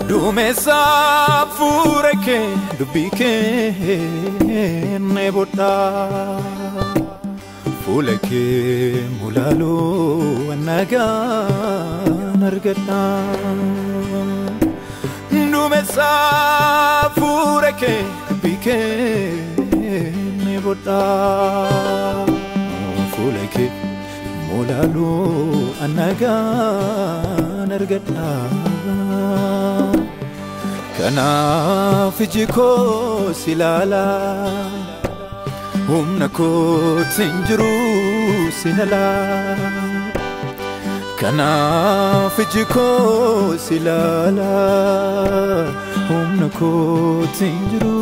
Duumessa hafuura kee dubbii kee neebodha. Fuula kee mulaaluu nagaan argadha. Duumessa hafuura kee dubbii kee neebodha. Fuula kee mulaaluu nagaan argadha. Kanaaf iji koo si ilaala. Humna kootiin jiru sin ala. Kanaaf iji koo si ilaala. Humna kootiin jiru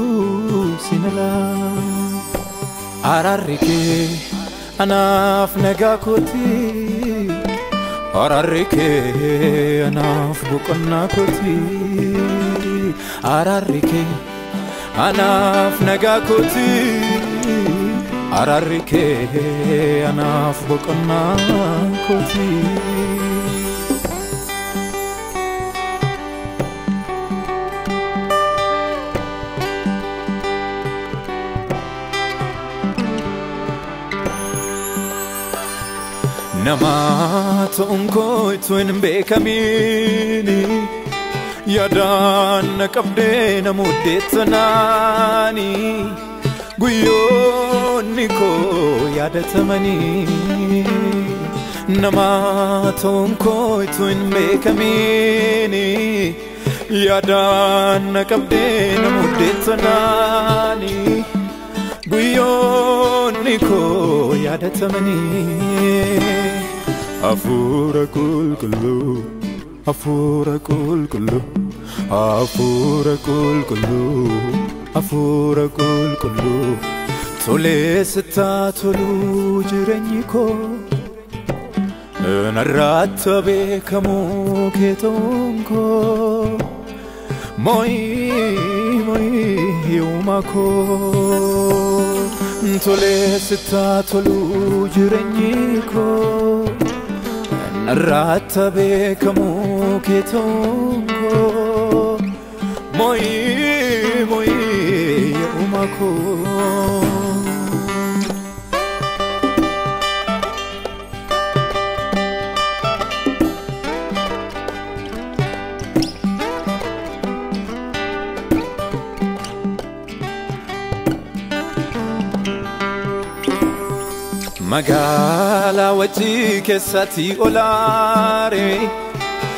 sin ala. Araarri kee anaaf nagaa kooti. Araarri kee anaaf boqonnaa kooti. Araarri kee anaaf nagaa kooti. Araarri kee anaaf boqonnaa kooti. Nama ta'uun koo itoo hin beekamiini. Yaadaan na qabdee na muddeettanaani. Guyyoonni koo yaadatamanii. Nama ta'uun koo itoo hin beekamiini. Yaadaan na qabdee na muddeettanaani. Guyyoonni koo yaadatamanii. Hafuura qulqulluu, hafuura qulqulluu, hafuura qulqulluu, hafuura qulqulluu. Tolee sittaa toluu jireenyi koo. Narratti beekamuu kee ta'uun koo. Moo'ii moo'ii uumaa koo. Tolee sittaa toluu jireenyi koo. Narratti beekamuu kee ta'uun koo. Moo'ii moo'ii uumaa koo. Magaalaa wajjii keessatti olaare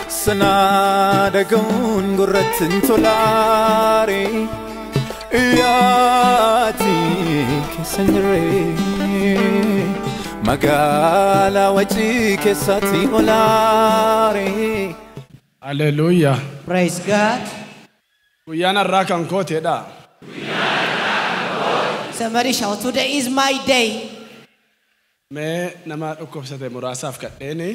sanaa dhaga'uun gurratti hin tolaare. Yaati keessa hin jirre. Magaalaa wajjii keessatti olaare. Hallelujah. Praise God. Guyyaan har'aa kan kooteedha. Somebody shout, today is my day. Mee nama dhukkubsate muraasaaf kadheeni.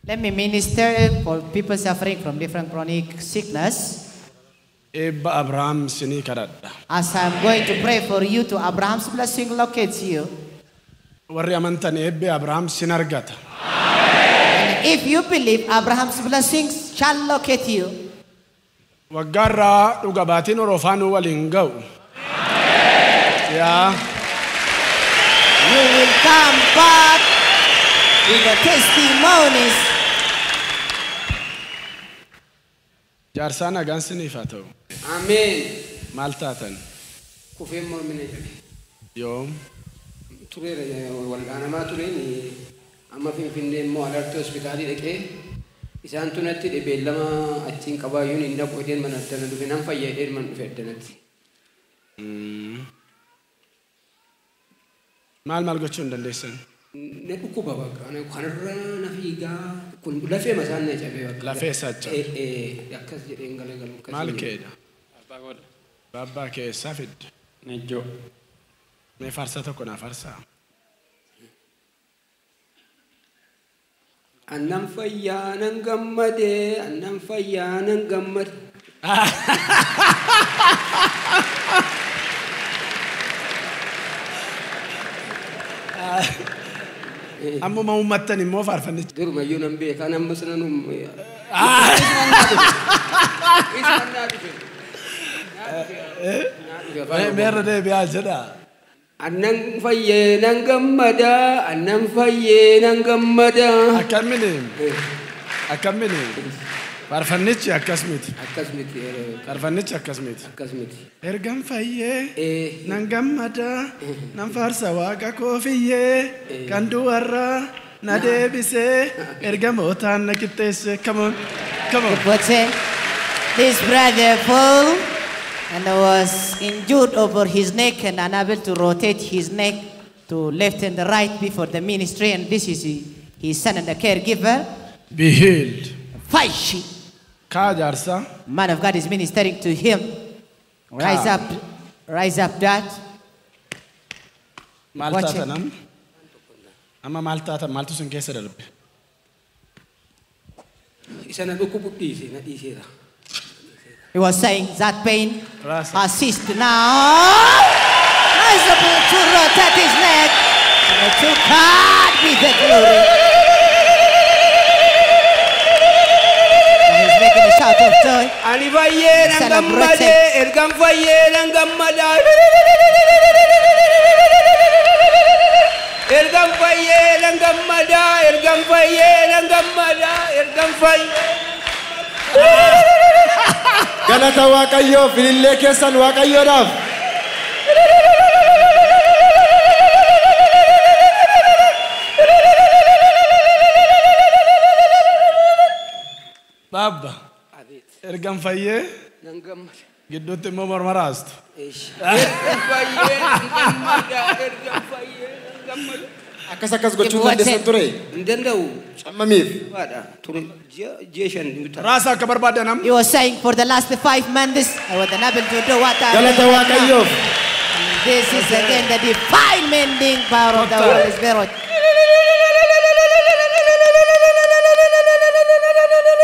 Let me minister for people suffering from different chronic sickness. Eebba Abrahaam sinii kadhadha. As I'm going to pray for you to Abraham's blessing locates you. Warri amantan eebbi Abrahaam sin argata. And if you believe, Abraham's blessings shall locate you. Waggaarraa dhuga baatiin Orofaanuu waliin ga'u. Yaa. You will come back with the testimonies. Jaarsaa nagaan siniif haa ta'u. Ameen. Maal taatan? Kufeen mormina jedhe. Yoom? Tureera wal'aanamaa tureen amma Finfinnee immoo Alartii hospitaalii dhaqee isaan tunatti beellama achiin qabaayyuun hin dhaqu jedheen mana addana dhufe nan fayya jedheen man dhufe addanatti. Maal maal gochuu hin dandeessan? Na dhukkuba bakka kanarra na fiigaa kun lafee masaan na cabee bakka. Lafee isaa cabe. Akkas jedheen galagalu. Maal keedha? Abbaa kee eessaa fidde? Nejjoo. Mee faarsaa tokko naa faarsaa. Annan fayyaa nan gammade, annan fayyaa nan gammade. Ammuma uummattan immoo faarfannicha. Durumayyuu nan beekaa nammas nan. Isaan naa dhufe. Meerra deebi'aa jedha. Annan fayyee nan gammada, annan fayyee nan gammada. Akkamini? Akkamini? Faarfannichi akkas miti. Akkas miti. Faarfannichi akkas miti. Akkas miti. Ergan fayyee nan gammada, nan faarsa waaqa koofiyyee, kan du'arraa na deebisee, ergamootaan na qixxeesse. Come on, come on. But this brother fell and was injured over his neck and unable to rotate his neck to left and the right before the ministry. And this is his son and the caregiver. Be healed. Faishi. Kaa jaarsa. Man of God is ministering to him. Rise up, rise up, Dad. Maal Watch it. taatan amma? Amma maal taatan maaltu sin keessa darbe? Isa na dhukkubu dhiise na dhiiseera. He was saying that pain Rasa. has ceased now. Rise up to rotate his neck. And to God be the glory. And he's making a shout of joy. Ani fayyee nan Celebrating. gammadee, ergan fayyee nan gammada. Ergan fayyee nan gammada, ergan fayyee nan gammada, ergan fayyee. Galata Waaqayyoof ilillee keessan Waaqayyoodhaaf. Baabba. Abeet. Ergan fayyee Nan gammada. gidduutti immoo mormaraastu. Ergan fayyee nan gammada, ergan fayyee nan gammada. Akkas akkas gochuu dandeessan ture. Hin danda'u. Cammamiif. Waadha. Ture ji'a shan ta'a. Raasa akka barbaadan amma. He was saying for the last 5 months, I was unable to do what I Galata do now. Waaqayyoof. This is again the divine mending power of the Holy Spirit.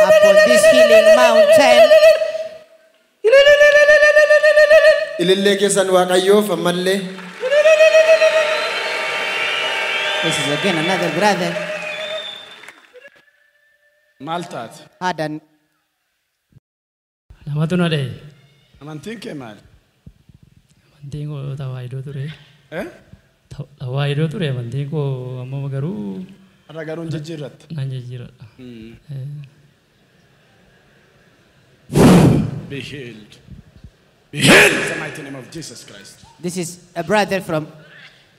Upon this healing mountain, Ilillee keessan Waaqayyoof ammallee. this is again another brother Maal taate? had an Namatu na dha'e. Amantiin kee maali? Amantiin koo tawaahidoo ture. Eh? Tawaahidoo ture amantiin koo amma garuu Har'a garuu hin jijjiirratte. nan jijjiiradha. Be healed. Be healed in the mighty name of Jesus Christ. This is a brother from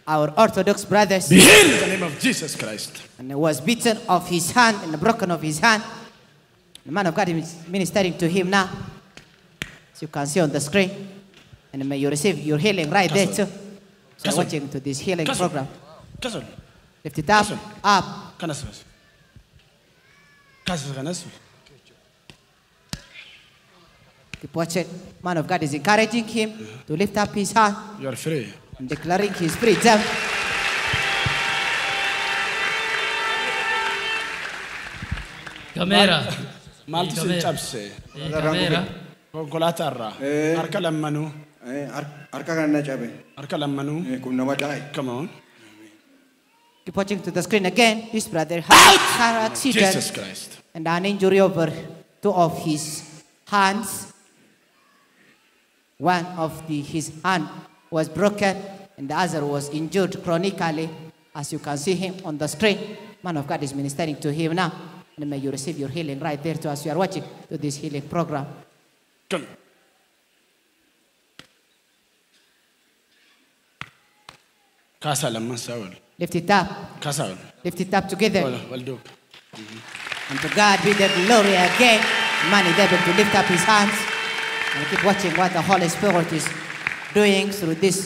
our Orthodox brothers. Be healed in the name of Jesus Christ. And he was beaten of his hand and broken of his hand. The man of God is ministering to him now. As you can see on the screen. And may you receive your healing right there too. So Kaso. watching to this healing Kaso. program. Kaso. Lift it up, Kaso. up. Kanas bas. Kaso kanas. Keep watching. Man of God is encouraging him to lift up his hand You are free. and declaring his freedom. Gameera. Maaltu sin cabse? Gameera. Konkolaataa irraa. Harka lammanuu. Harka kana na cabe. Harka lammanuu. Kun nama dhaa'e. Come on. Keep watching to the screen again. This brother had a car accident Jesus Christ. and an injury over two of his hands. One of his hand was broken and the other was injured chronically. As you can see him on the screen, man of God is ministering to him now. And may you receive your healing right there too as you are watching to this healing program. Come. Kaasaa lamman isaa wal. Lift it up. Kaasaa wal. Lift it up together. Wal wal duuka. And to God be the glory again. Man is able to lift up his hands and keep watching what the Holy Spirit is doing through this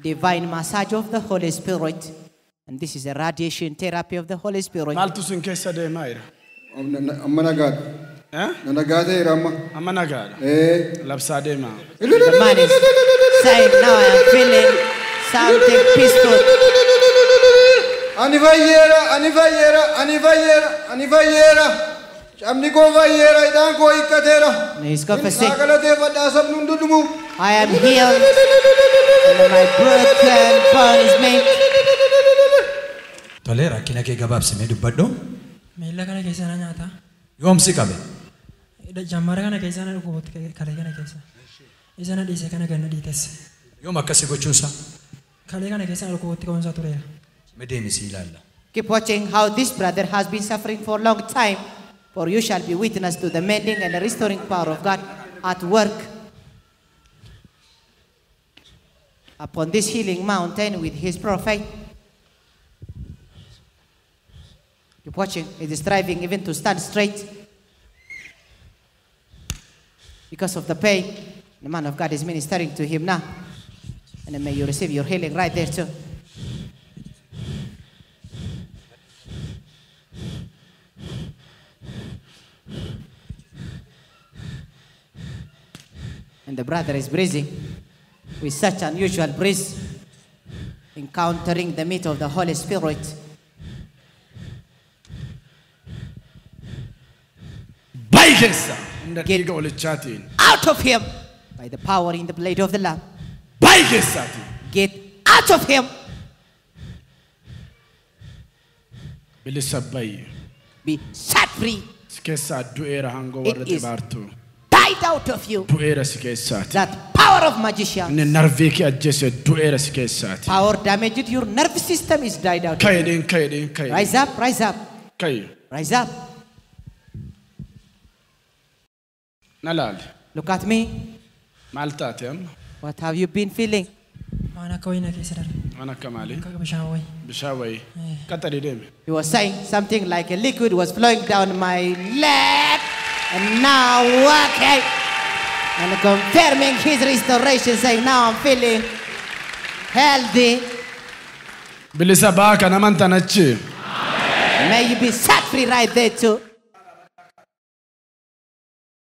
divine massage of the Holy Spirit. And this is a radiation therapy of the Holy Spirit. Maaltu sin keessa deemaa jira? Amma nagaadha. Eh? Na nagaa ta'eera amma. Amma nagaadha. Eh. Labsaa deemaa. The man is saying, now I am feeling something peaceful. Ani fayyeera, ani fayyeera, ani fayyeera, ani fayyeera. Cabni koo fayyeera, hidhaan koo hiikkateera. And he's confessing, Naa galateeffadhaa sabni hundumtuu. I am healed and my broken bone is made. Tolee, rakkina kee gabaabsimee dubbadhu. Miila kana keessa na nyaata. Yoomsi qabe. Jammara kana keessa na dhukkubotti kalee kana keessa. Isa na dhiise kana ganna dhiitesse. Yoom akkasii gochuunsaa? Kalee kana keessa na dhukkubotti ka'uunsaa tureera. Mee deemisi ilaalla. Keep watching how this brother has been suffering for a long time, for you shall be witness to the mending and the restoring power of God at work upon this healing mountain with his prophet. Keep watching. He is striving even to stand straight because of the pain. The man of God is ministering to him now. And may you receive your healing right there too. And the brother is breathing with such unusual breeze, encountering the meat of the Holy Spirit. Bayi keessa. Hunda Get dhiiga olichaatiin. out of him by the power in the blade of the Lamb. Bayi keessaatiin. Get out of him. Bilisa bayi. Be set free. Si keessaa du'eera hangoo It warra is xibaartu. died out of you. Du'eera si keessaati. That power of magician, Inni narvii kee ajjeese du'eera si keessaati. power damaged your nerve system is died out of you. Ka'idhiin ka'idhiin ka'idhiin. Rise up, rise up, Ka'i. rise up. Na laali. Look at me. Maal taate amma? What have you been feeling? Waan akka wayii na keessa darbe. Waan akka maalii? Akka bishaan wayii. Bishaan wayii. Qaxxadii deemi. He was saying something like a liquid was flowing down my leg and now working and confirming his restoration, saying now I'm feeling healthy. Bilisa baa kan amantan achi. May you be set free right there too.